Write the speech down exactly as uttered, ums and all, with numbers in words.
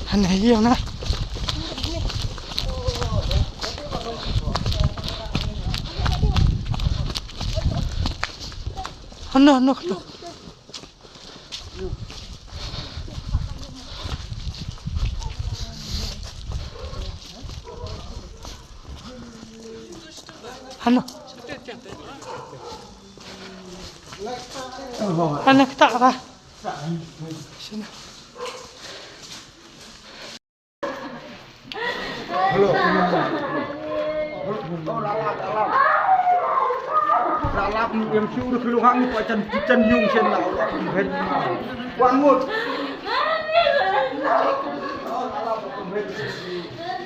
Hana hiya na. Hana, hana, hana. Hana. Hana kita ka. Sini. Hello. La lap, em shu ru klung hang pa chan chan yung shen la. Wan mut.